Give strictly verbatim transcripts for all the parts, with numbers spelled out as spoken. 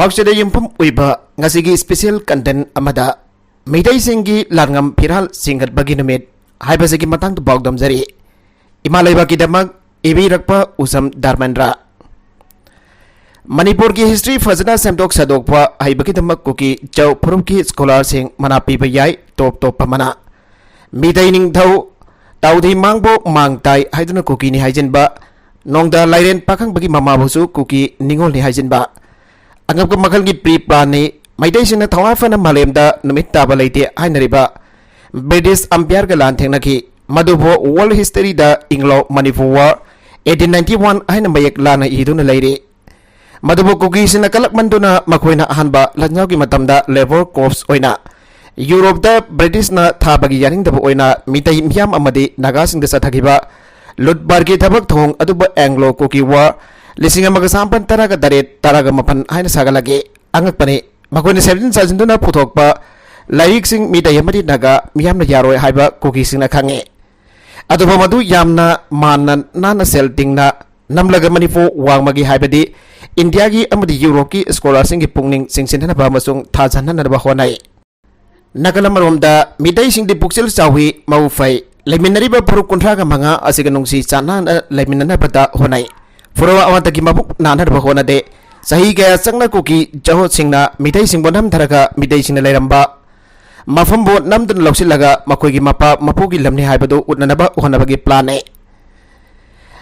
ꯑꯁꯤꯗ ꯌꯨꯝꯐꯝ ꯑꯣꯏꯕ ꯉꯁꯤꯒꯤ special content ꯑꯃꯗ ꯃꯩꯇꯩꯁꯤꯡꯒꯤ ꯂꯥꯟꯉꯝ ꯐꯤꯔꯥꯜ ꯆꯤꯡꯈꯠꯄꯒꯤ ꯅꯨꯃꯤꯠ ꯍꯥꯏꯕꯁꯤꯒꯤ ꯃꯇꯥꯡꯗ ꯄꯥꯎꯗꯝꯖꯔꯤ꯫ ꯏꯃꯥ ꯂꯩꯕꯥꯛꯀꯤꯗꯃꯛ ꯏꯕꯤꯔꯛꯄ ꯎꯁꯝ ꯙꯔꯃꯦꯟꯗ꯭ꯔ꯫ ꯃꯅꯤꯄꯨꯔꯒꯤ history ꯐꯖꯅ ꯁꯦꯝꯗꯣꯛ ꯁꯥꯗꯣꯛꯄ ꯍꯩꯕꯒꯤꯗꯃꯛ ꯀꯨꯀꯤ ꯖꯧ ꯐꯨꯔꯨꯞꯀꯤ scholarꯁꯤꯡ ꯃꯅꯥ ꯄꯤꯕ ꯌꯥꯏ꯫ ꯇꯣꯞ ꯇꯣꯞꯄ ꯃꯅꯥ꯫ ꯃꯤꯇꯩ ꯅꯤꯡꯊꯧ ꯇꯥꯎꯗꯤ ꯃꯥꯡꯕꯣ ꯃꯥꯡ ꯇꯥꯏ ꯍꯥꯏꯗꯨꯅ ꯀꯨꯀꯤꯅꯤ ꯍꯥꯏꯖꯤꯟꯕ, ꯅꯣꯡꯗꯥ ꯂꯥꯏꯔꯦꯟ ꯄꯥꯈꯪꯕꯒꯤ ꯃꯃꯥꯕꯨꯁꯨ ꯀꯨꯀꯤ ꯅꯤꯉꯣꯜꯅꯤ ꯍꯥꯏꯖꯤꯟꯕ, ꯑꯉꯛꯄ ꯃꯈꯜꯒꯤ pre planꯅꯤ꯫ ꯃꯩꯇꯩꯁꯤꯡꯅ ꯊꯧꯅꯥ ꯐꯅ ꯃꯥꯂꯦꯝꯗ ꯅꯨꯃꯤꯠ ꯇꯥꯕ ꯂꯩꯇꯦ ꯍꯥꯏꯅꯔꯤꯕ British Empireꯒ ꯂꯥꯟ ꯊꯦꯡꯅꯈꯤ꯫ ꯃꯗꯨꯕꯨ world historyꯗ Anglo Manipur War eighteen ninety one ꯍꯥꯏꯅ ꯃꯌꯦꯛ ꯂꯥꯟꯅ ꯏꯗꯨꯅ ꯂꯩꯔꯤ꯫ ꯃꯗꯨꯕꯨ ꯀꯨꯀꯤꯁꯤꯡꯅ ꯀꯂꯛꯃꯟꯗꯨꯅ ꯃꯈꯣꯏꯅ ꯑꯍꯥꯟꯕ ꯂꯥꯟꯖꯥꯎꯒꯤ ꯃꯇꯝꯗ labour corps ꯑꯣꯏꯅ ꯌꯨꯔꯣꯞꯇ Britishꯅ ꯊꯥꯕꯒꯤ ꯌꯥꯅꯤꯡꯗꯕ ꯑꯣꯏꯅ ꯃꯤꯇꯩ ꯃꯤꯌꯥꯝ ꯑꯃꯗꯤ ꯅꯥꯒꯥꯁꯤꯡꯗ ꯆꯠꯊꯈꯤꯕ ꯂꯨꯠꯄꯥꯠꯀꯤ ꯊꯕꯛ ꯊꯧꯑꯣꯡ ꯑꯗꯨꯕꯨ Anglo Kuki War ꯂꯤꯁꯤꯡ ꯑꯃꯒ ꯆꯥꯃꯥꯄꯟ ꯇꯔꯥꯒ ꯇꯔꯦꯠ, ꯇꯔꯥꯒ ꯃꯥꯄꯟ ꯍꯥꯏꯅ ꯁꯥꯒꯠꯂꯛꯏ꯫ ꯑꯉꯛꯄꯅꯤ, ꯃꯈꯣꯏꯅ ꯁꯦꯝꯖꯤꯟ ꯁꯥꯖꯤꯟꯗꯨꯅ ꯄꯨꯊꯣꯛꯄ ꯂꯥꯏꯔꯤꯛꯁꯤꯡ ꯃꯤꯇꯩ ꯑꯃꯗꯤ ꯅꯥꯒꯥ ꯃꯤꯌꯥꯝꯅ ꯌꯥꯔꯣꯏ ꯍꯥꯏꯕ ꯀꯨꯀꯤꯁꯤꯡꯅ ꯈꯪꯉꯤ꯫ ꯑꯗꯨꯕꯨ ꯃꯗꯨ ꯌꯥꯝꯅ ꯃꯥꯟꯅ ꯅꯥꯟꯅ ꯁꯦꯜ ꯇꯤꯡꯅ ꯅꯝꯂꯒ ꯃꯅꯤꯄꯨꯔ ꯋꯥꯡꯃꯒꯤ ꯍꯥꯏꯕꯗꯤ ꯏꯟꯗꯤꯌꯥꯒꯤ ꯑꯃꯗꯤ ꯌꯨꯔꯣꯞꯀꯤ scholarꯁꯤꯡꯒꯤ ꯄꯨꯛꯅꯤꯡ ꯆꯤꯡꯁꯤꯟꯅꯅꯕ ꯑꯃꯁꯨꯡ ꯊꯥꯖꯍꯟꯅꯅꯕ ꯍꯣꯠꯅꯩ꯫ ꯅꯥꯀꯜ ꯑꯃꯔꯣꯝꯗ ꯃꯤꯇꯩꯁꯤꯡꯗꯤ ꯄꯨꯛꯆꯦꯜ ꯆꯥꯎꯏ, ꯃꯕꯨꯛ ꯐꯩ, ꯂꯩꯃꯤꯟꯅꯔꯤꯕ ꯐꯨꯔꯨꯞ ꯀꯨꯟꯊ꯭ꯔꯥꯒ ꯃꯉꯥ ꯑꯁꯤꯒ ꯅꯨꯡꯁꯤ ꯆꯥꯟꯅꯅ ꯂꯩꯃꯤꯟꯅꯅꯕꯗ ꯍꯣꯠꯅꯩ꯫ ꯐꯨꯔꯨꯞ ꯑꯃꯠꯇꯒꯤ ꯃꯕꯨꯛ ꯅꯥꯟꯅꯅꯕ ꯍꯣꯠꯅꯗꯦ꯫ ꯆꯍꯤ ꯀꯌꯥ ꯆꯪꯅ ꯀꯨꯀꯤ ꯖꯧꯁꯤꯡꯅ ꯃꯤꯇꯩꯁꯤꯡꯕꯨ ꯅꯝꯊꯔꯒ ꯃꯤꯇꯩꯁꯤꯡꯅ ꯂꯩꯔꯝꯕ ꯃꯐꯝꯕꯨ ꯅꯝꯗꯨꯅ ꯂꯧꯁꯤꯜꯂꯒ ꯃꯈꯣꯏꯒꯤ ꯃꯄꯥ ꯃꯄꯨꯒꯤ ꯂꯝꯅꯤ ꯍꯥꯏꯕꯗꯨ ꯎꯠꯅꯅꯕ ꯍꯣꯠꯅꯕꯒꯤ planꯅꯤ꯫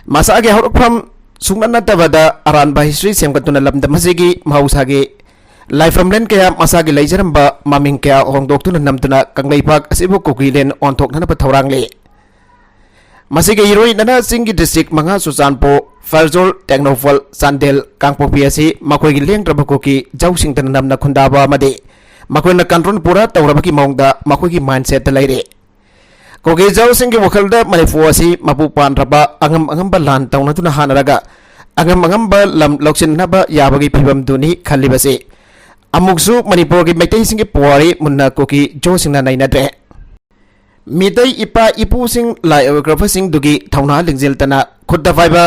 ꯃꯁꯥꯒꯤ ꯍꯧꯔꯛꯐꯝ ꯁꯨꯡꯅ ꯅꯠꯇꯕꯗ ꯑꯔꯥꯟꯕ history ꯁꯦꯝꯒꯠꯇꯨꯅ ꯂꯝꯗꯝ ꯑꯁꯤꯒꯤ ꯃꯍꯧꯁꯥꯒꯤ ꯂꯥꯏꯐꯝꯂꯦꯟ ꯀꯌꯥ, ꯃꯁꯥꯒꯤ ꯂꯩꯖꯔꯝꯕ ꯃꯃꯤꯡ ꯀꯌꯥ ꯍꯣꯡꯗꯣꯛꯇꯨꯅ ꯅꯝꯗꯨꯅ ꯀꯪꯂꯩꯄꯥꯛ ꯑꯁꯤꯕꯨ ꯀꯨꯀꯤꯂꯦꯟ ꯑꯣꯟꯊꯣꯛꯅꯅꯕ ꯊꯧꯔꯥꯡꯂꯤ꯫ ꯃꯁꯤꯒꯤ ꯏꯔꯣꯏꯅꯅ ꯆꯤꯡꯒꯤ district ꯃꯉꯥ, ꯆꯨꯔꯆꯥꯟꯄꯨꯔ, ꯐꯦꯔꯖꯣꯜ, ꯇꯦꯡꯅꯧꯄꯜ, ꯆꯥꯟꯗꯦꯜ, ꯀꯥꯡꯄꯣꯛꯄꯤ ꯑꯁꯤ ꯃꯈꯣꯏꯒꯤ ꯂꯦꯡꯗ꯭ꯔꯕ ꯀꯨꯀꯤ ꯖꯧꯁꯤꯡꯗꯅ ꯅꯝꯅ ꯈꯨꯟꯗꯥꯕ ꯑꯃꯗꯤ ꯃꯈꯣꯏꯅ control ꯄꯨꯔꯥ ꯇꯧꯔꯕꯒꯤ ꯃꯑꯣꯡꯗ ꯃꯈꯣꯏꯒꯤ mindsetꯇ ꯂꯩꯔꯤ꯫ ꯀꯨꯀꯤ ꯖꯧꯁꯤꯡꯒꯤ ꯋꯥꯈꯜꯗ ꯃꯅꯤꯄꯨꯔ ꯑꯁꯤ ꯃꯄꯨ ꯄꯥꯟꯗ꯭ꯔꯕ ꯑꯉꯝ ꯑꯉꯝꯕ ꯂꯥꯟ ꯇꯧꯅꯗꯨꯅ ꯍꯥꯟꯅꯔꯒ ꯑꯉꯝ ꯑꯉꯝꯕ ꯂꯝ ꯂꯧꯁꯤꯟꯅꯕ ꯌꯥꯕꯒꯤ ꯐꯤꯕꯝꯗꯨꯅꯤ ꯈꯜꯂꯤꯕꯁꯤ꯫ ꯑꯃꯨꯛꯁꯨ ꯃꯅꯤꯄꯨꯔꯒꯤ ꯃꯩꯇꯩꯁꯤꯡꯒꯤ ꯄꯨꯋꯥꯔꯤ ꯃꯨꯟꯅ ꯀꯨꯀꯤ ꯖꯧꯁꯤꯡꯅ ꯅꯩꯅꯗ꯭ꯔꯦ꯫ ꯃꯤꯇꯩ ꯏꯄꯥ ꯏꯄꯨꯁꯤꯡ ꯂꯥꯏ ꯑꯣꯏꯈ꯭ꯔꯕꯁꯤꯡꯗꯨꯒꯤ ꯊꯧꯅꯥ ꯂꯤꯡꯖꯦꯜꯇꯅ ꯈꯨꯠꯇ ꯄꯥꯏꯕ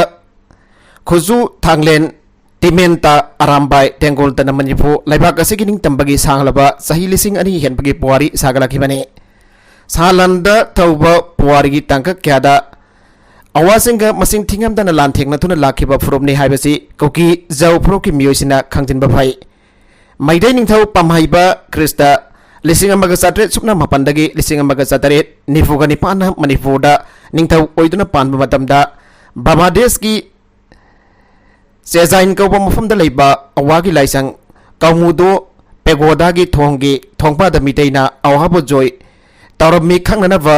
ꯈꯨꯠꯁꯨ ꯊꯥꯡꯂꯦꯟ ꯇꯤꯃꯦꯟꯇ ꯑꯔꯥꯝꯕꯥꯏ ꯇꯦꯡꯒꯣꯜꯗꯅ ꯃꯅꯤꯄꯨꯔ ꯂꯩꯕꯥꯛ ꯑꯁꯤꯒꯤ ꯅꯤꯡꯇꯝꯕꯒꯤ ꯁꯥꯡꯂꯕ ꯆꯍꯤ ꯂꯤꯁꯤꯡ ꯑꯅꯤ ꯍꯦꯟꯕꯒꯤ ꯄꯨꯋꯥꯔꯤ ꯁꯥꯒꯠꯂꯛꯈꯤꯕꯅꯤ꯫ ꯁꯥꯂꯟꯗ ꯊꯧꯕ ꯄꯨꯋꯥꯔꯤꯒꯤ ꯇꯥꯡꯀꯛ ꯀꯌꯥꯗ ꯑꯋꯥꯁꯤꯡꯒ ꯃꯁꯤꯡ ꯊꯤꯉꯝꯗꯅ ꯂꯥꯟꯊꯦꯡꯅꯗꯨꯅ ꯂꯥꯛꯈꯤꯕ ꯐꯨꯔꯨꯞꯅꯤ ꯍꯥꯏꯕꯁꯤ ꯀꯨꯀꯤ ꯖꯧ ꯐꯨꯔꯨꯞꯀꯤ ꯃꯤꯑꯣꯏꯁꯤꯡꯅ ꯈꯪꯖꯤꯟꯕ ꯐꯩ꯫ ꯃꯩꯇꯩ ꯅꯤꯡꯊꯧ ꯄꯥꯝꯍꯩꯕ ꯈ꯭ꯔꯤꯁꯇ ꯂꯤꯁꯤꯡ ꯑꯃꯒ ꯆꯥꯇ꯭ꯔꯦꯠ ꯁꯨꯞꯅ ꯃꯥꯄꯟꯗꯒꯤ ꯂꯤꯁꯤꯡ ꯑꯃꯒ ꯆꯥꯇ꯭ꯔꯦꯠ ꯅꯤꯐꯨꯒ ꯅꯤꯄꯥꯟꯅ ꯃꯅꯤꯄꯨꯔꯗ ꯅꯤꯡꯊꯧ ꯑꯣꯏꯗꯨꯅ ꯄꯥꯟꯕ ꯃꯇꯝꯗ ꯕꯕꯥꯗꯦꯁꯀꯤ ꯆꯦꯖꯥꯏꯟ ꯀꯧꯕ ꯃꯐꯝꯗ ꯂꯩꯕ ꯑꯋꯥꯒꯤ ꯂꯥꯏꯁꯪ ꯀꯧꯃꯨꯗꯣ ꯄꯦꯒꯣꯗꯥꯒꯤ ꯊꯣꯡꯒꯤ ꯊꯣꯡꯄꯥꯗ ꯃꯤꯇꯩꯅ ꯑꯋꯥꯕꯨ ꯖꯣꯏ ꯇꯧꯔꯝꯃꯤ ꯈꯪꯅꯅꯕ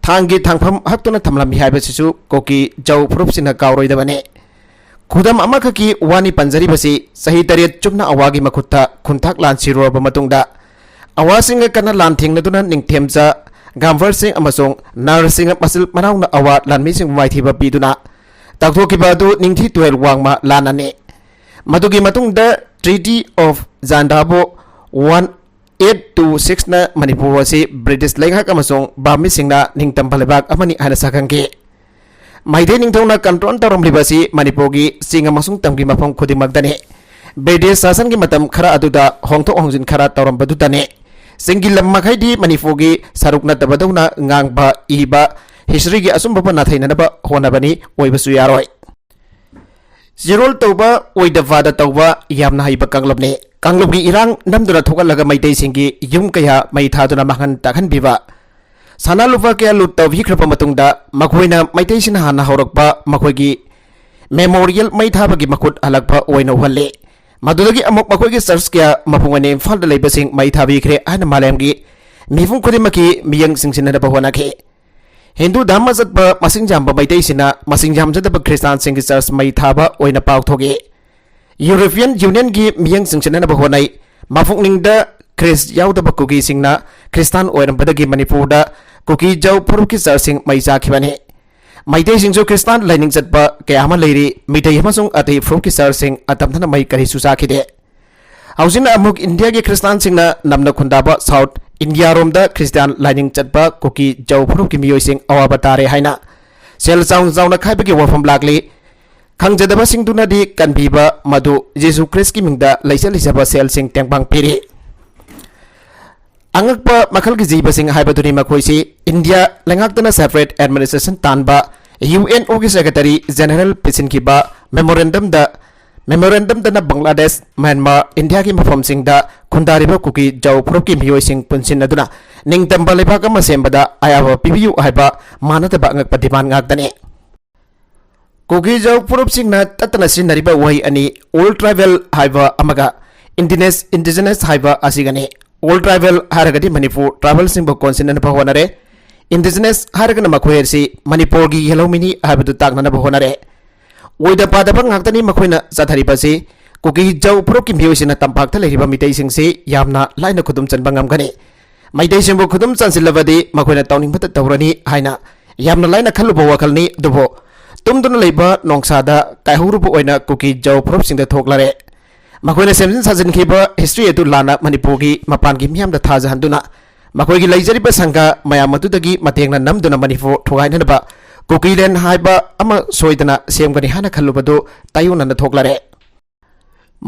ꯊꯥꯡꯒꯤ ꯊꯥꯡꯐꯝ ꯍꯛꯇꯨꯅ ꯊꯝꯂꯝꯃꯤ ꯍꯥꯏꯕꯁꯤꯁꯨ ꯀꯨꯀꯤ ꯖꯧ ꯐꯨꯔꯨꯞꯁꯤꯡꯅ ꯀꯥꯎꯔꯣꯏꯗꯕꯅꯤ꯫ ꯈꯨꯗꯝ ꯑꯃꯈꯛꯀꯤ ꯋꯥꯅꯤ ꯄꯟꯖꯔꯤꯕꯁꯤ, ꯆꯍꯤ ꯇꯔꯦꯠ ꯆꯨꯞꯅ ꯑꯋꯥꯒꯤ ꯃꯈꯨꯠꯇ ꯈꯨꯟꯊꯥꯛ ꯂꯥꯟ ꯁꯤꯔꯨꯔꯕ ꯃꯇꯨꯡꯗ, ꯑꯋꯥꯁꯤꯡꯒ ꯀꯟꯅ ꯂꯥꯟ ꯊꯦꯡꯅꯗꯨꯅ ꯅꯤꯡꯊꯦꯝꯖ ꯒꯥꯝꯚꯔꯁꯤꯡ ꯑꯃꯁꯨꯡ ꯅꯔꯁꯤꯡ ꯃꯆꯤꯜ ꯃꯅꯥꯎꯅ ꯑꯋꯥ ꯂꯥꯟꯃꯤꯁꯤꯡꯕꯨ ꯃꯥꯏꯊꯤꯕ ꯄꯤꯗꯨꯅ ꯇꯧꯊꯣꯛꯈꯤꯕ ꯑꯗꯨ ꯅꯤꯡꯊꯤ ꯇꯨꯍꯦꯜ ꯋꯥꯡꯃ ꯂꯥꯟꯅꯅꯤ꯫ ꯃꯗꯨꯒꯤ ꯃꯇꯨꯡꯗ Treaty of Zandabo one eight two sixꯅ Manipur ꯑꯁꯤ ꯕ꯭ꯔꯤꯇꯤꯁ ꯂꯩꯉꯥꯛ ꯑꯃꯁꯨꯡ ꯚꯥꯃꯤꯁꯤꯡꯅ ꯅꯤꯡꯇꯝꯕ ꯂꯩꯕꯥꯛ ꯑꯃꯅꯤ ꯍꯥꯏꯅ ꯁꯛꯈꯪꯈꯤ꯫ ꯃꯩꯇꯩ ꯅꯤꯡꯊꯧꯅ ꯀꯟꯇ꯭ꯔꯣꯜ ꯇꯧꯔꯝꯂꯤꯕ ꯑꯁꯤ ꯃꯅꯤꯄꯨꯔꯒꯤ ꯆꯤꯡ ꯑꯃꯁꯨꯡ ꯇꯝꯒꯤ ꯃꯐꯝ ꯈꯨꯗꯤꯡꯃꯛꯇꯅꯤ꯫ ꯕ꯭ꯔꯤꯇꯤꯁ ꯁꯥꯁꯟꯒꯤ ꯃꯇꯝ ꯈꯔ ꯑꯗꯨꯗ ꯍꯣꯡꯗꯣꯛ ꯍꯣꯡꯖꯤꯟ ꯈꯔ ꯇꯧꯔꯝꯕꯗꯨꯗꯅꯤ꯫ ꯆꯤꯡꯒꯤ ꯂꯝ ꯃꯈꯩꯗꯤ ꯃꯅꯤꯄꯨꯔꯒꯤ ꯁꯔꯨꯛ ꯅꯠꯇꯕꯗꯧꯅ ꯉꯥꯡꯕ, ꯏꯕ, historyꯒꯤ ꯑꯆꯨꯝꯕꯕꯨ ꯅꯥꯊꯩꯅꯅꯕ ꯍꯣꯠꯅꯕꯅꯤ, ꯑꯣꯏꯕꯁꯨ ꯌꯥꯔꯣꯏ꯫ ꯆꯤꯔꯣꯜ ꯇꯧꯕ ꯑꯣꯏꯗ ꯄꯥꯗ ꯇꯧꯕ ꯌꯥꯝꯅ ꯍꯩꯕ ꯀꯥꯡꯂꯨꯞꯅꯤ꯫ ꯀꯥꯡꯂꯨꯞꯀꯤ ꯏꯔꯥꯡ ꯅꯝꯗꯨꯅ ꯊꯣꯛꯍꯜꯂꯒ ꯃꯩꯇꯩꯁꯤꯡꯒꯤ ꯌꯨꯝ ꯀꯌꯥ ꯃꯩ ꯊꯥꯗꯨꯅ ꯃꯥꯡꯍꯟ ꯇꯥꯛꯍꯟꯕꯤꯕ, ꯁꯅꯥ ꯂꯨꯄꯥ ꯀꯌꯥ ꯂꯨꯠ ꯇꯧꯕꯤꯈ꯭ꯔꯕ ꯃꯇꯨꯡꯗ ꯃꯈꯣꯏꯅ ꯃꯩꯇꯩꯁꯤꯡꯅ ꯍꯥꯟꯅ ꯍꯧꯔꯛꯄ ꯃꯈꯣꯏꯒꯤ memorial ꯃꯩ ꯊꯥꯕꯒꯤ ꯃꯈꯨꯠ ꯍꯜꯂꯛꯄ ꯑꯣꯏꯅ ꯎꯍꯜꯂꯤ꯫ ꯃꯗꯨꯗꯒꯤ ꯑꯃꯨꯛ ꯃꯈꯣꯏꯒꯤ church ꯀꯌꯥ ꯃꯄꯨꯡ ꯑꯣꯏꯅ ꯏꯝꯐꯥꯜꯗ ꯂꯩꯕꯁꯤꯡ ꯃꯩ ꯊꯥꯕꯤꯈ꯭ꯔꯦ ꯍꯥꯏꯅ ꯃꯥꯂꯦꯝꯒꯤ ꯃꯤꯄꯨꯝ ꯈꯨꯗꯤꯡꯃꯛꯀꯤ ꯃꯤꯠꯌꯦꯡ ꯆꯤꯡꯁꯤꯟꯅꯅꯕ ꯍꯣꯠꯅꯈꯤ꯫ ꯍꯤꯟꯗꯨ ꯙꯔꯃ ꯆꯠꯄ ꯃꯁꯤꯡ ꯌꯥꯝꯕ ꯃꯩꯇꯩꯁꯤꯡꯅ ꯃꯁꯤꯡ ꯌꯥꯝꯖꯗꯕ ꯈ꯭ꯔꯤꯁꯇꯥꯟꯁꯤꯡꯒꯤ church ꯃꯩ ꯊꯥꯕ ꯑꯣꯏꯅ ꯄꯥꯎꯊꯣꯛꯏ꯫ European Unionꯒꯤ ꯃꯤꯠꯌꯦꯡ ꯆꯤꯡꯁꯤꯟꯅꯅꯕ ꯍꯣꯠꯅꯩ꯫ ꯃꯄꯨꯛꯅꯤꯡꯗ ꯈ꯭ꯔꯤꯁ ꯌꯥꯎꯗꯕ ꯀꯨꯀꯤꯁꯤꯡꯅ ꯈ꯭ꯔꯤꯁꯇꯥꯟ ꯑꯣꯏꯔꯝꯕꯗꯒꯤ ꯃꯅꯤꯄꯨꯔꯗ ꯀꯨꯀꯤ ꯖꯧ ꯐꯨꯔꯨꯞꯀꯤ churchꯁꯤꯡ ꯃꯩ ꯆꯥꯛꯈꯤꯕꯅꯤ꯫ ꯃꯩꯇꯩꯁꯤꯡꯁꯨ ꯈ꯭ꯔꯤꯁꯇꯥꯟ ꯂꯥꯏꯅꯤꯡ ꯆꯠꯄ ꯀꯌꯥ ꯑꯃ ꯂꯩꯔꯤ꯫ ꯃꯤꯇꯩ ꯑꯃꯁꯨꯡ ꯑꯇꯩ ꯐꯨꯔꯨꯞꯀꯤ churchꯁꯤꯡ ꯑꯇꯝꯅꯅ ꯃꯩ ꯀꯔꯤꯁꯨ ꯆꯥꯈꯤꯗꯦ꯫ ꯍꯧꯖꯤꯛꯅ ꯑꯃꯨꯛ ꯏꯟꯗꯤꯌꯥꯒꯤ ꯈ꯭ꯔꯤꯁꯇꯥꯟꯁꯤꯡꯅ ꯅꯝꯅ ꯈꯨꯟꯗꯥꯕ South Indiaꯔꯣꯝꯗ ꯈ꯭ꯔꯤꯁꯇꯥꯟ ꯂꯥꯏꯅꯤꯡ ꯆꯠꯄ ꯀꯨꯀꯤ ꯖꯧ ꯐꯨꯔꯨꯞꯀꯤ ꯃꯤꯑꯣꯏꯁꯤꯡ ꯑꯋꯥꯕ ꯇꯥꯔꯦ ꯍꯥꯏꯅ ꯁꯦꯜ ꯆꯥꯎꯅ ꯆꯥꯎꯅ ꯈꯥꯏꯕꯒꯤ ꯋꯥꯐꯝ ꯂꯥꯛꯂꯤ꯫ ꯈꯪꯖꯗꯕꯁꯤꯡꯗꯨꯅꯗꯤ ꯀꯟꯕꯤꯕ ꯃꯗꯨ ꯖꯤꯁꯨ ꯈ꯭ꯔꯤꯁꯀꯤ ꯃꯤꯡꯗ ꯂꯩꯖ ꯂꯩꯖꯕ ꯁꯦꯜꯁꯤꯡ ꯇꯦꯡꯕꯥꯡ ꯄꯤꯔꯤ꯫ ꯑꯉꯛꯄ ꯃꯈꯜꯒꯤ ꯖꯤꯕꯁꯤꯡ ꯍꯥꯏꯕꯗꯨꯅꯤ ꯃꯈꯣꯏꯁꯤ꯫ ꯏꯟꯗꯤꯌꯥ ꯂꯩꯉꯥꯛꯇꯅ separate administration ꯇꯥꯟꯕ ꯌꯨ ꯑꯦꯟ ꯑꯣꯒꯤ Secretary General ꯄꯤꯁꯤꯟꯈꯤꯕ memorandumꯗ, memorandumꯗꯅ ꯕꯪꯒ꯭ꯂꯥꯗꯦꯁ, ꯃ꯭ꯌꯥꯟꯃꯥꯔ, ꯏꯟꯗꯤꯌꯥꯒꯤ ꯃꯐꯝꯁꯤꯡꯗ ꯈꯨꯟꯗꯥꯔꯤꯕ ꯀꯨꯀꯤ ꯖꯥꯎ ꯐꯨꯔꯨꯞꯀꯤ ꯃꯤꯑꯣꯏꯁꯤꯡ ꯄꯨꯟꯁꯤꯟꯅꯗꯨꯅ ꯅꯤꯡꯇꯝꯕ ꯂꯩꯕꯥꯛ ꯑꯃ ꯁꯦꯝꯕꯗ ꯑꯌꯥꯕ ꯄꯤꯕꯤꯌꯨ ꯍꯥꯏꯕ ꯃꯥꯟꯅꯗꯕ ꯑꯉꯛꯄ demand ꯉꯥꯛꯇꯅꯤ꯫ ꯀꯨꯀꯤ ꯖꯥꯎ ꯐꯨꯔꯨꯞꯁꯤꯡꯅ ꯇꯠꯇꯅ ꯁꯤꯖꯤꯟꯅꯔꯤꯕ ꯋꯥꯍꯩ ꯑꯅꯤ, old tribal ꯍꯥꯏꯕ ꯑꯃꯒ indigenous, indigenous ꯍꯥꯏꯕ ꯑꯁꯤꯒꯅꯤ꯫ Old tribal ꯍꯥꯏꯔꯒꯗꯤ ꯃꯅꯤꯄꯨꯔ tribalꯁꯤꯡꯕꯨ ꯀꯣꯟꯁꯤꯟꯅꯅꯕ ꯍꯣꯠꯅꯔꯦ꯫ Indigenous ꯍꯥꯏꯔꯒꯅ ꯃꯈꯣꯏ ꯑꯁꯤ ꯃꯅꯤꯄꯨꯔꯒꯤ ꯌꯦꯜꯍꯧꯃꯤꯅꯤ ꯍꯥꯏꯕꯗꯨ ꯇꯥꯛꯅꯅꯕ ꯍꯣꯠꯅꯔꯦ꯫ ꯑꯣꯏꯗ ꯄꯥꯗꯕ ꯉꯥꯛꯇꯅꯤ ꯃꯈꯣꯏꯅ ꯆꯠꯊꯔꯤꯕꯁꯤ꯫ ꯀꯨꯀꯤ ꯖꯥꯎ ꯐꯨꯔꯨꯞꯀꯤ ꯃꯤꯑꯣꯏꯁꯤꯡꯅ ꯇꯝꯄꯥꯛꯇ ꯂꯩꯔꯤꯕ ꯃꯤꯇꯩꯁꯤꯡꯁꯤ ꯌꯥꯝꯅ ꯂꯥꯏꯅ ꯈꯨꯗꯨꯝ ꯆꯟꯕ ꯉꯝꯒꯅꯤ꯫ ꯃꯩꯇꯩꯁꯤꯡꯕꯨ ꯈꯨꯗꯨꯝ ꯆꯟꯁꯤꯜꯂꯕꯗꯤ ꯃꯈꯣꯏꯅ ꯇꯧꯅꯤꯡꯕꯇ ꯇꯧꯔꯅꯤ ꯍꯥꯏꯅ ꯌꯥꯝꯅ ꯂꯥꯏꯅ ꯈꯜꯂꯨꯕ ꯋꯥꯈꯜꯅꯤ꯫ ꯑꯗꯨꯕꯨ ꯇꯨꯝꯗꯨꯅ ꯂꯩꯕ ꯅꯣꯡꯁꯥꯗ ꯀꯥꯏꯍꯧꯔꯨꯕ ꯑꯣꯏꯅ ꯀꯨꯀꯤ ꯖꯥꯎ ꯐꯨꯔꯨꯞꯁꯤꯡꯗ ꯊꯣꯛꯂꯔꯦ꯫ ꯃꯈꯣꯏꯅ ꯁꯦꯝꯖꯤꯟ ꯁꯥꯖꯤꯟꯈꯤꯕ history ꯑꯗꯨ ꯂꯥꯟꯅ ꯃꯅꯤꯄꯨꯔꯒꯤ ꯃꯄꯥꯟꯒꯤ ꯃꯤꯌꯥꯝꯗ ꯊꯥꯖꯍꯟꯗꯨꯅ ꯃꯈꯣꯏꯒꯤ ꯂꯩꯖꯔꯤꯕ ꯁꯪꯒ ꯃꯌꯥꯝ ꯑꯗꯨꯗꯒꯤ ꯃꯇꯦꯡꯅ ꯅꯝꯗꯨꯅ ꯃꯅꯤꯄꯨꯔ ꯊꯨꯒꯥꯏꯅꯅꯕ ꯀꯨꯀꯤꯂꯦꯟ ꯍꯥꯏꯕ ꯑꯃ ꯁꯣꯏꯗꯅ ꯁꯦꯝꯒꯅꯤ ꯍꯥꯏꯅ ꯈꯜꯂꯨꯕꯗꯨ ꯇꯥꯏꯌꯣꯟꯅꯅ ꯊꯣꯛꯂꯔꯦ꯫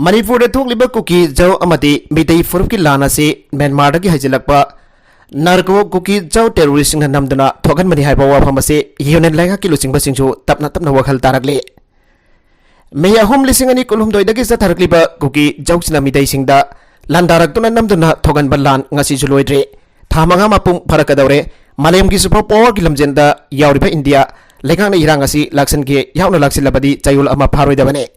ꯃꯅꯤꯄꯨꯔꯗ ꯊꯣꯛꯂꯤꯕ ꯀꯨꯀꯤ ꯖꯥꯎ ꯑꯃꯗꯤ ꯃꯤꯇꯩ ꯐꯨꯔꯨꯞꯀꯤ ꯂꯥꯟ ꯑꯁꯤ ꯃ꯭ꯌꯥꯟꯃꯥꯔꯗꯒꯤ ꯍꯩꯖꯤꯜꯂꯛꯄ narco ꯀꯨꯀꯤ ꯖꯥꯎ terroristꯁꯤꯡꯅ ꯅꯝꯗꯨꯅ ꯊꯣꯛꯍꯟꯕꯅꯤ ꯍꯥꯏꯕ ꯋꯥꯐꯝ ꯑꯁꯤ ꯌꯨꯅꯤꯌꯟ ꯂꯩꯉꯥꯛꯀꯤ ꯂꯨꯆꯤꯡꯕꯁꯤꯡꯁꯨ ꯇꯞꯅ ꯇꯞꯅ ꯋꯥꯈꯜ ꯇꯥꯔꯛꯂꯤ꯫ ꯃꯦ ꯑꯍꯨꯝ, ꯂꯤꯁꯤꯡ ꯑꯅꯤ ꯀꯨꯟꯍꯨꯝꯗꯣꯏꯗꯒꯤ ꯆꯠꯊꯔꯛꯂꯤꯕ ꯀꯨꯀꯤ ꯖꯥꯎꯁꯤꯅ ꯃꯤꯇꯩꯁꯤꯡꯗ ꯂꯥꯟꯗꯥꯔꯛꯇꯨꯅ ꯅꯝꯗꯨꯅ ꯊꯣꯛꯍꯟꯕ ꯂꯥꯟ ꯉꯁꯤꯁꯨ ꯂꯣꯏꯗ꯭ꯔꯤ꯫ ꯊꯥ ꯃꯉꯥ ꯃꯄꯨꯡ ꯐꯥꯔꯛꯀꯗꯧꯔꯦ꯫ ꯃꯥꯂꯦꯝꯒꯤ super powerꯒꯤ ꯂꯝꯖꯦꯜꯗ ꯌꯥꯎꯔꯤꯕ ꯏꯟꯗꯤꯌꯥ ꯂꯩꯉꯥꯛꯅ ꯏꯔꯥꯡ ꯑꯁꯤ ꯂꯥꯛꯁꯤꯟꯒꯦ ꯌꯥꯎꯅ ꯂꯥꯛꯁꯤꯜꯂꯕꯗꯤ ꯆꯌꯣꯜ ꯑꯃ ꯐꯥꯔꯣꯏꯗꯕꯅꯤ꯫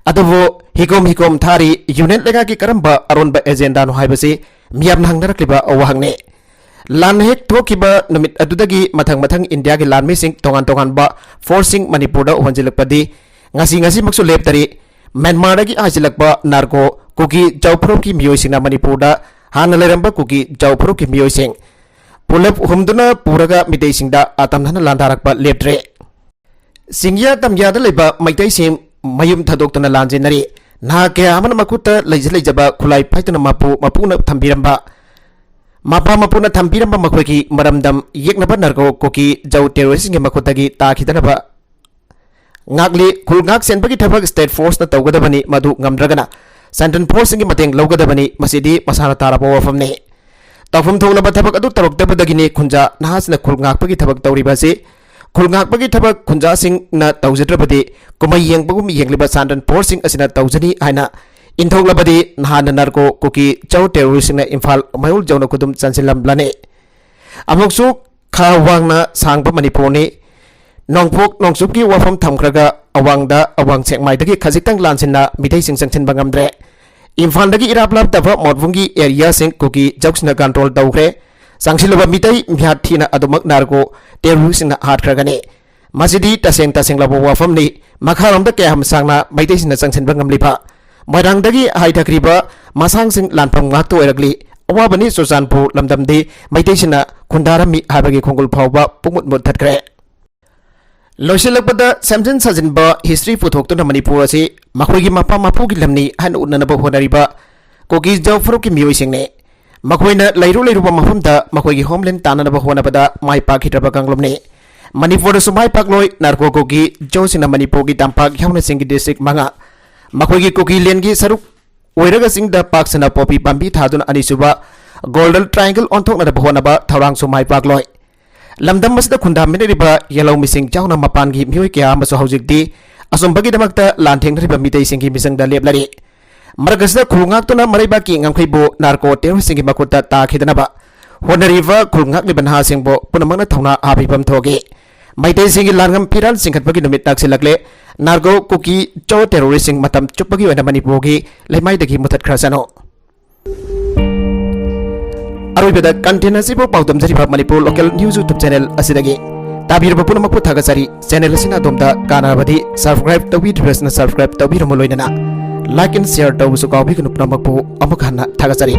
ꯑꯗꯨꯕꯨ ꯍꯤꯒꯣꯝ ꯍꯤꯒꯣꯝ ꯊꯥꯔꯤ ꯌꯨꯅꯤꯌꯟ ꯂꯩꯉꯥꯛꯀꯤ ꯀꯔꯝꯕ ꯑꯔꯣꯟꯕ agendaꯅꯣ ꯍꯥꯏꯕꯁꯤ ꯃꯤꯌꯥꯝꯅ ꯍꯪꯅꯔꯛꯂꯤꯕ ꯋꯥꯍꯪꯅꯤ꯫ ꯂꯥꯟ ꯍꯦꯛ ꯊꯣꯛꯈꯤꯕ ꯅꯨꯃꯤꯠ ꯑꯗꯨꯗꯒꯤ ꯃꯊꯪ ꯃꯊꯪ ꯏꯟꯗꯤꯌꯥꯒꯤ ꯂꯥꯟꯃꯤꯁꯤꯡ ꯇꯣꯉꯥꯟ ꯇꯣꯉꯥꯟꯕ forceꯁꯤꯡ ꯃꯅꯤꯄꯨꯔꯗ ꯍꯣꯟꯖꯤꯜꯂꯛꯄꯗꯤ ꯉꯁꯤ ꯉꯁꯤꯃꯛꯁꯨ ꯂꯦꯞꯇꯔꯤ꯫ ꯃ꯭ꯌꯥꯟꯃꯥꯔꯗꯒꯤ ꯍꯥꯏꯖꯤꯜꯂꯛꯄ narco ꯀꯨꯀꯤ ꯖꯥꯎ ꯐꯨꯔꯨꯞꯀꯤ ꯃꯤꯑꯣꯏꯁꯤꯡꯅ ꯃꯅꯤꯄꯨꯔꯗ ꯍꯥꯟꯅ ꯂꯩꯔꯝꯕ ꯀꯨꯀꯤ ꯖꯥꯎ ꯐꯨꯔꯨꯞꯀꯤ ꯃꯤꯑꯣꯏꯁꯤꯡ ꯄꯨꯂꯞ ꯍꯨꯝꯗꯨꯅ ꯄꯨꯔꯒ ꯃꯤꯇꯩꯁꯤꯡꯗ ꯑꯇꯝꯅꯅ ꯂꯥꯟꯗꯥꯔꯛꯄ ꯂꯦꯞꯇ꯭ꯔꯦ꯫ ꯆꯤꯡꯌꯥ ꯇꯝꯌꯥꯗ ꯂꯩꯕ ꯃꯩꯇꯩꯁꯤꯡ ꯃꯌꯨꯝ ꯊꯥꯗꯣꯛꯇꯨꯅ ꯂꯥꯟꯖꯦꯟꯅꯔꯤ꯫ ꯅꯍꯥ ꯀꯌꯥ ꯑꯃꯅ ꯃꯈꯨꯠꯇ ꯂꯩꯖ ꯂꯩꯖꯕ ꯈꯨꯠꯂꯥꯏ ꯄꯥꯏꯗꯨꯅ ꯃꯄꯨ ꯃꯄꯨꯅ ꯊꯝꯕꯤꯔꯝꯕ, ꯃꯄꯥ ꯃꯄꯨꯅ ꯊꯝꯕꯤꯔꯝꯕ ꯃꯈꯣꯏꯒꯤ ꯃꯔꯝꯗꯝ ꯌꯦꯛꯅꯕ narco ꯀꯨꯀꯤ ꯖꯥꯎ terroristꯁꯤꯡꯒꯤ ꯃꯈꯨꯠꯇꯒꯤ ꯇꯥꯈꯤꯗꯅꯕ ꯉꯥꯛꯂꯤ꯫ ꯈꯨꯜ ꯉꯥꯛ ꯁꯦꯟꯕꯒꯤ ꯊꯕꯛ state forceꯅ ꯇꯧꯒꯗꯕꯅꯤ, ꯃꯗꯨ ꯉꯝꯗ꯭ꯔꯒꯅ central forceꯁꯤꯡꯒꯤ ꯃꯇꯦꯡ ꯂꯧꯒꯗꯕꯅꯤ꯫ ꯃꯁꯤꯗꯤ ꯃꯁꯥꯅ ꯇꯥꯔꯕ ꯋꯥꯐꯝꯅꯤ꯫ ꯇꯧꯐꯝ ꯊꯣꯛꯂꯕ ꯊꯕꯛ ꯑꯗꯨ ꯇꯧꯔꯛꯇꯕꯗꯒꯤꯅꯤ ꯈꯨꯟꯖꯥ ꯅꯍꯥꯁꯤꯡꯅ ꯈꯨꯜ ꯉꯥꯛꯄꯒꯤ ꯊꯕꯛ ꯇꯧꯔꯤꯕ ꯑꯁꯤ꯫ ꯈꯨꯜ ꯉꯥꯛꯄꯒꯤ ꯊꯕꯛ ꯈꯨꯟꯖꯥꯁꯤꯡꯅ ꯇꯧꯖꯗ꯭ꯔꯕꯗꯤ ꯀꯨꯝꯍꯩ ꯌꯦꯡꯕꯒꯨꯝ ꯌꯦꯡꯂꯤꯕ central forceꯁꯤꯡ ꯑꯁꯤꯅ ꯇꯧꯖꯅꯤ ꯍꯥꯏꯅ ꯏꯟꯊꯣꯛꯂꯕꯗꯤ ꯅꯍꯥꯟꯅ narco ꯀꯨꯀꯤ ꯖꯧ terroristꯁꯤꯡꯅ ꯏꯝꯐꯥꯜ ꯃꯌꯣꯜ ꯌꯧꯅ ꯈꯨꯗꯨꯝ ꯆꯟꯁꯤꯜꯂꯝꯂꯅꯤ꯫ ꯑꯃꯨꯛꯁꯨ ꯈꯥ ꯋꯥꯡꯅ ꯁꯥꯡꯕ ꯃꯅꯤꯄꯨꯔꯅꯤ꯫ ꯅꯣꯡꯄꯣꯛ ꯅꯣꯡꯆꯨꯞꯀꯤ ꯋꯥꯐꯝ ꯊꯝꯈ꯭ꯔꯒ ꯑꯋꯥꯡꯗ ꯑꯋꯥꯡ ꯁꯦꯛꯃꯥꯏꯗꯒꯤ ꯈꯖꯤꯛꯇꯪ ꯂꯥꯟꯁꯤꯟꯅ ꯃꯤꯇꯩꯁꯤꯡ ꯆꯪꯁꯤꯟꯕ ꯉꯝꯗ꯭ꯔꯦ꯫ ꯏꯝꯐꯥꯜꯗꯒꯤ ꯏꯔꯥꯞ ꯂꯥꯞꯇꯕ ꯃꯣꯠꯕꯨꯡꯒꯤ areaꯁꯤꯡ ꯀꯨꯀꯤ ꯖꯧꯁꯤꯡꯅ control ꯇꯧꯈ꯭ꯔꯦ꯫ ꯆꯪꯁꯤꯜꯂꯨꯕ ꯃꯤꯇꯩ ꯃꯤꯍꯥꯠ ꯊꯤꯅ ꯑꯗꯨꯃꯛ narco terroristꯁꯤꯡꯅ ꯍꯥꯠꯈ꯭ꯔꯒꯅꯤ꯫ ꯃꯁꯤꯗꯤ ꯇꯁꯦꯡ ꯇꯁꯦꯡꯂꯕ ꯋꯥꯐꯝꯅꯤ꯫ ꯃꯈꯥꯔꯣꯝꯗ ꯀꯌꯥꯝ ꯁꯥꯡꯅ ꯃꯩꯇꯩꯁꯤꯡꯅ ꯆꯪꯁꯤꯟꯕ ꯉꯝꯂꯤꯕ? ꯃꯣꯏꯔꯥꯡꯗꯒꯤ ꯍꯥꯏꯊꯈ꯭ꯔꯤꯕ ꯃꯁꯥꯡꯁꯤꯡ ꯂꯥꯟꯐꯝ ꯉꯥꯛꯇ ꯑꯣꯏꯔꯛꯂꯤ꯫ ꯑꯋꯥꯕꯅꯤ ꯆꯨꯔꯆꯥꯟꯄꯨꯔ ꯂꯝꯗꯝꯗꯤ ꯃꯩꯇꯩꯁꯤꯡꯅ ꯈꯨꯟꯗꯥꯔꯝꯃꯤ ꯍꯥꯏꯕꯒꯤ ꯈꯣꯡꯒꯨꯜ ꯐꯥꯎꯕ ꯄꯨꯡꯃꯨꯠ ꯃꯨꯠꯊꯠꯈ꯭ꯔꯦ꯫ ꯂꯣꯏꯁꯤꯜꯂꯛꯄꯗ ꯁꯦꯝꯖꯤꯟ ꯁꯥꯖꯤꯟꯕ history ꯄꯨꯊꯣꯛꯇꯨꯅ ꯃꯅꯤꯄꯨꯔ ꯑꯁꯤ ꯃꯈꯣꯏꯒꯤ ꯃꯄꯥ ꯃꯄꯨꯒꯤ ꯂꯝꯅꯤ ꯍꯥꯏꯅ ꯎꯠꯅꯅꯕ ꯍꯣꯠꯅꯔꯤꯕ ꯀꯨꯀꯤ ꯖꯧ ꯐꯨꯔꯨꯞꯀꯤ ꯃꯤꯑꯣꯏꯁꯤꯡꯅꯤ꯫ ꯃꯈꯣꯏꯅ ꯂꯩꯔꯨ ꯂꯩꯔꯨꯕ ꯃꯐꯝꯗ ꯃꯈꯣꯏꯒꯤ homeland ꯇꯥꯟꯅꯅꯕ ꯍꯣꯠꯅꯕꯗ ꯃꯥꯏ ꯄꯥꯛꯈꯤꯗ꯭ꯔꯕ ꯀꯥꯡꯂꯨꯞꯅꯤ꯫ ꯃꯅꯤꯄꯨꯔꯗꯁꯨ ꯃꯥꯏ ꯄꯥꯛꯂꯣꯏ꯫ Narco ꯀꯨꯀꯤ ꯖꯧꯁꯤꯡꯅ ꯃꯅꯤꯄꯨꯔꯒꯤ ꯇꯝꯄꯥꯛ ꯌꯥꯎꯅ ꯆꯤꯡꯒꯤ district ꯃꯉꯥ, ꯃꯈꯣꯏꯒꯤ ꯀꯨꯀꯤ ꯂꯦꯟꯒꯤ ꯁꯔꯨꯛ ꯑꯣꯏꯔꯒ ꯆꯤꯡꯗ ꯄꯥꯛ ꯁꯟꯅ ꯄꯣꯄꯤ ꯄꯥꯝꯕꯤ ꯊꯥꯗꯨꯅ ꯑꯅꯤꯁꯨꯕ Golden Triangle ꯑꯣꯟꯊꯣꯛꯅꯅꯕ ꯍꯣꯠꯅꯕ ꯊꯧꯔꯥꯡꯁꯨ ꯃꯥꯏ ꯄꯥꯛꯂꯣꯏ꯫ ꯂꯝꯗꯝ ꯑꯁꯤꯗ ꯈꯨꯟꯗꯥꯃꯤꯟꯅꯔꯤꯕ ꯌꯦꯜꯍꯧꯃꯤꯁꯤꯡ ꯌꯥꯎꯅ ꯃꯄꯥꯟꯒꯤ ꯃꯤꯑꯣꯏ ꯀꯌꯥ ꯑꯃꯁꯨ ꯍꯧꯖꯤꯛꯇꯤ ꯑꯆꯨꯝꯕꯒꯤꯗꯃꯛꯇ ꯂꯥꯟꯊꯦꯡꯅꯔꯤꯕ ꯃꯤꯇꯩꯁꯤꯡꯒꯤ ꯃꯤꯆꯪꯗ ꯂꯦꯞꯂꯔꯤ꯫ ꯃꯔꯛ ꯑꯁꯤꯗ ꯈꯨꯜ ꯉꯥꯛꯇꯨꯅ ꯃꯔꯩꯕꯥꯛꯀꯤ ꯉꯝꯈꯩꯕꯨ narco terroristꯁꯤꯡꯒꯤ ꯃꯈꯨꯠꯇ ꯇꯥꯈꯤꯗꯅꯕ ꯍꯣꯠꯅꯔꯤꯕ ꯈꯨꯜ ꯉꯥꯛꯂꯤꯕ ꯅꯍꯥꯁꯤꯡꯕꯨ ꯄꯨꯝꯅꯃꯛꯅ ꯊꯧꯅꯥ ꯍꯥꯞꯄꯤꯐꯝ ꯊꯣꯛꯏ꯫ ꯃꯩꯇꯩꯁꯤꯡꯒꯤ ꯂꯥꯟꯉꯝ ꯐꯤꯔꯥꯟ ꯆꯤꯡꯈꯠꯄꯒꯤ ꯅꯨꯃꯤꯠ ꯅꯛꯁꯤꯜꯂꯛꯂꯦ꯫ Narco ꯀꯨꯀꯤ ꯖꯧ terroristꯁꯤꯡ ꯃꯇꯝ ꯆꯨꯞꯄꯒꯤ ꯑꯣꯏꯅ ꯃꯅꯤꯄꯨꯔꯒꯤ ꯂꯩꯃꯥꯏꯗꯒꯤ ꯃꯨꯊꯠꯈ꯭ꯔꯁꯅꯨ꯫ ꯑꯔꯣꯏꯕꯗ content ꯑꯁꯤꯕꯨ ꯄꯥꯎꯗꯝꯖꯔꯤꯕ Manipur local news YouTube channel ꯑꯁꯤꯗꯒꯤ ꯇꯥꯕꯤꯔꯕ ꯄꯨꯝꯅꯃꯛꯄꯨ ꯊꯥꯒꯠꯆꯔꯤ꯫ Channel ꯑꯁꯤꯅ ꯑꯗꯣꯝꯗ ꯀꯥꯟꯅꯔꯕꯗꯤ subscribe ꯇꯧꯕꯤꯗ꯭ꯔꯤꯕꯁꯤꯅ subscribe ꯇꯧꯕꯤꯔꯝꯃꯨ, ꯂꯣꯏꯅꯅ like and share ꯇꯧꯕꯁꯨ ꯀꯥꯎꯕꯤꯒꯅꯨ꯫ ꯄꯨꯝꯅꯃꯛꯄꯨ ꯑꯃꯨꯛ ꯍꯟꯅ ꯊꯥꯒꯠꯆꯔꯤ꯫